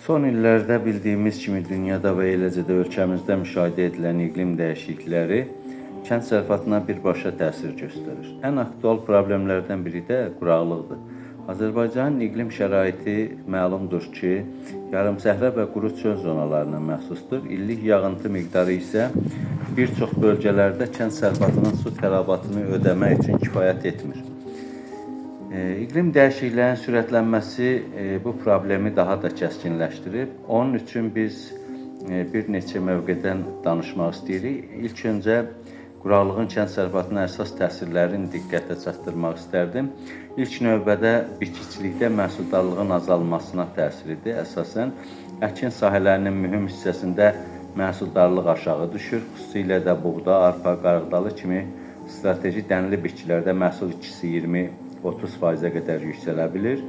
Son illərdə bildiyimiz kimi dünyada və eləcə də ölkəmizdə müşahidə edilən iqlim dəyişiklikləri kənd təsərrüfatına birbaşa təsir göstərir. Ən aktual problemlərdən biri də quraqlıqdır. Azərbaycanın iqlim şəraiti məlumdur ki, yarımsəhra və quru çöl zonalarına məxsusdur. İllik yağıntı miqdarı isə bir çox bölgələrdə kənd təsərrüfatının su tələbatını ödəmək üçün kifayət etmir. İqlim dəyişikliklərinin sürətlənməsi bu problemi daha da kəskinləşdirib. Onun üçün biz bir neçə mövqedən danışmaq istəyirik. İlk öncə quraqlığın kənd təsərrüfatına əsas təsirlərini diqqətə çatdırmaq istərdim. İlk növbədə bitkiçilikdə məhsuldarlığın azalmasına təsiridir. Əsasən əkin sahələrinin mühüm hissəsində məhsuldarlıq aşağı düşür. Xüsusilə də buğda, arpa, qarğıdalı kimi strateji dənli bitkilərdə məhsul itkisi 20-30%-ə qədər yüksələ bilir.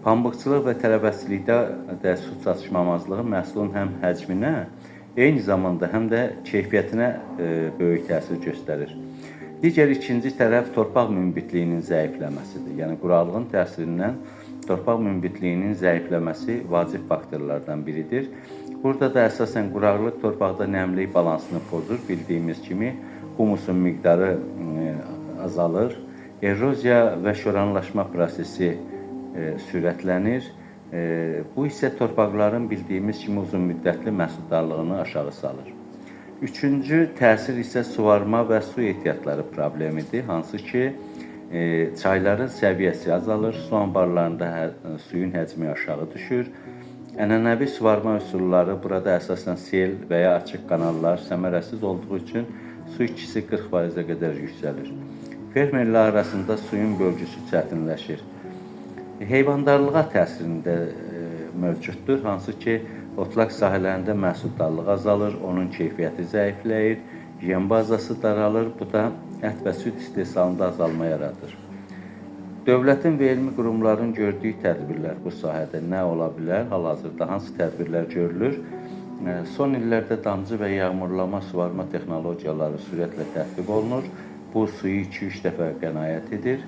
Pambıqçılıq və tərəvəzçilikdə də su çatışmamazlığı məhsulun həm həcminə, eyni zamanda həm də keyfiyyətinə böyük təsir göstərir. Digər ikinci tərəf torpaq münbitliyinin zəifləməsidir. Yəni quraqlığın təsirindən torpaq münbitliyinin zəifləməsi vacib faktorlardan biridir. Burada da əsasən quraqlıq torpaqda nəmlik balansını pozur. Bildiyimiz kimi humusun miqdarı azalır. Eroziya və şoranlaşma prosesi sürətlənir. Bu isə torpaqların bildiyimiz kimi uzunmüddətli məhsuldarlığını aşağı salır. Üçüncü təsir isə suvarma və su ehtiyatları problemidir, hansı ki çayların səviyyəsi azalır, su anbarlarında suyun həcmi aşağı düşür. Ənənəvi suvarma üsulları, burada əsasən sel və ya açıq kanallar səmərəsiz olduğu üçün su itkisi 40%-ə qədər yüksəlir. Fermerlər arasında suyun bölgüsü çətinləşir. Heyvandarlığa təsirində mövcuddur, hansı ki otlaq sahələrində məhsuldarlıq azalır, onun keyfiyyəti zəifləyir, yem bazası daralır, bu da ət və süd istehsalında azalma yaradır. Dövlətin və elmi qurumların gördüyü tədbirlər bu sahədə nə ola bilər? Hal-hazırda hansı tədbirlər görülür? Son illərdə damcı və yağmurlama suvarma texnologiyaları sürətlə tətbiq olunur. Bu suyu 2-3 dəfə qənaət edir.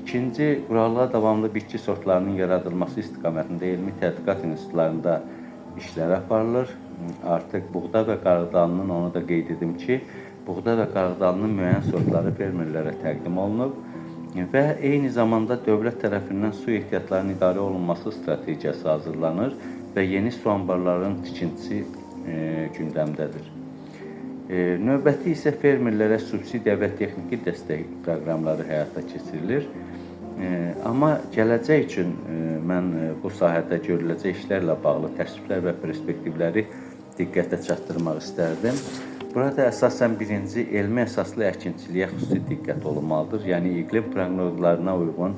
İkinci, quraqlığa davamlı bitki sortlarının yaradılması istiqamətində elmi tədqiqat institutlarında işlər aparılır. Artıq buğda və qarğıdalının, onu da qeyd edim ki, buğda və qarğıdalının müəyyən sortları fermerlərə təqdim olunub və eyni zamanda dövlət tərəfindən su ehtiyatlarının idarə olunması strategiyası hazırlanır və yeni su anbarlarının tikintisi gündəmdədir. Növbəti isə fermerlərə subsidiya və texniki dəstək proqramları həyata keçirilir. Amma gələcək üçün mən bu sahədə görüləcək işlərlə bağlı təkliflər və perspektivləri diqqətə çatdırmaq istərdim. Burada əsasən birinci elmi əsaslı əkinçiliyə xüsusi diqqət olunmalıdır. Yəni iqlim proqnozlarına uyğun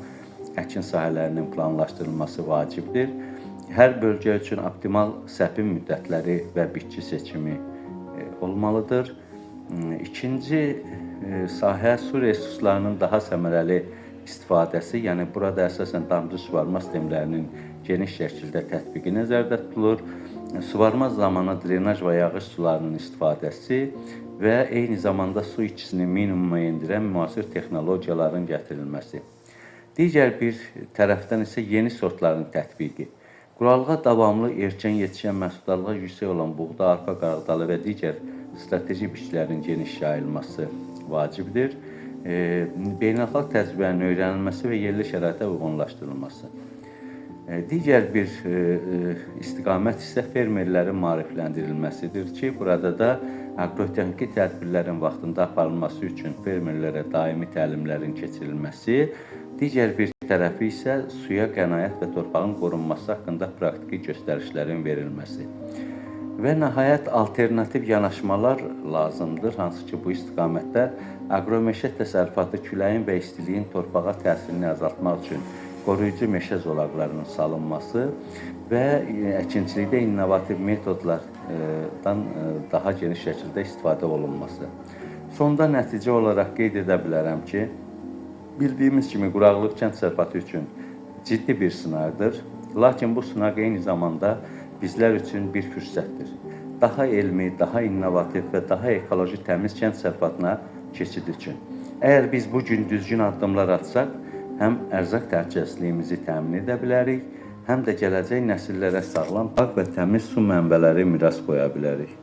əkin sahələrinin planlaşdırılması vacibdir. Hər bölgə üçün optimal səpim müddətləri və bitki seçimi olmalıdır. İkinci sahə su resurslarının daha səmərəli istifadəsi, yəni burada əsasən damcı suvarma sistemlərinin geniş şəkildə tətbiqi nəzərdə tutulur. Suvarma zamanı drenaj və yağış sularının istifadəsi və eyni zamanda su itkisini minimuma endirən müasir texnologiyaların gətirilməsi. Digər bir tərəfdən isə yeni sortların tətbiqi. Quraqlığa davamlı erkən yetişən məhsuldarlığa yüksək olan buğda, arpa, qarğıdalı və digər strateji bitkilərin geniş yayılması vacibdir. Beynəlxalq təcrübənin öyrənilməsi və yerli şəraitə uyğunlaşdırılması. Digər bir istiqamət isə fermerlərin maarifləndirilməsidir ki, burada da aqrotexniki tədbirlərin vaxtında aparılması üçün fermerlərə daimi təlimlərin keçirilməsi, digər bir tərəfi isə suya qənaət və torpağın qorunması haqqında praktiki göstərişlərin verilməsi. Və nəhayət alternativ yanaşmalar lazımdır, hansı ki bu istiqamətdə aqromeşə təsərrüfatı küləyin və istiliyin torpağa təsirini azaltmaq üçün qoruyucu meşə zolaqlarının salınması və əkinçilikdə innovativ metodlardan daha geniş şəkildə istifadə olunması. Sonda nəticə olaraq qeyd edə bilərəm ki, bildiyimiz kimi quraqlıq kənd təsərrüfatı üçün ciddi bir sınaqdır. Lakin bu sınaq eyni zamanda bizlər üçün bir fürsətdir. Daha elmi, daha innovativ və daha ekoloji təmiz kənd təsərrüfatına keçid üçün. Əgər biz bu gün düzgün addımlar atsaq, həm ərzaq təhlükəsizliyimizi təmin edə bilərik, həm də gələcək nəsillərə sağlam, pak və təmiz su mənbələri miras qoya bilərik.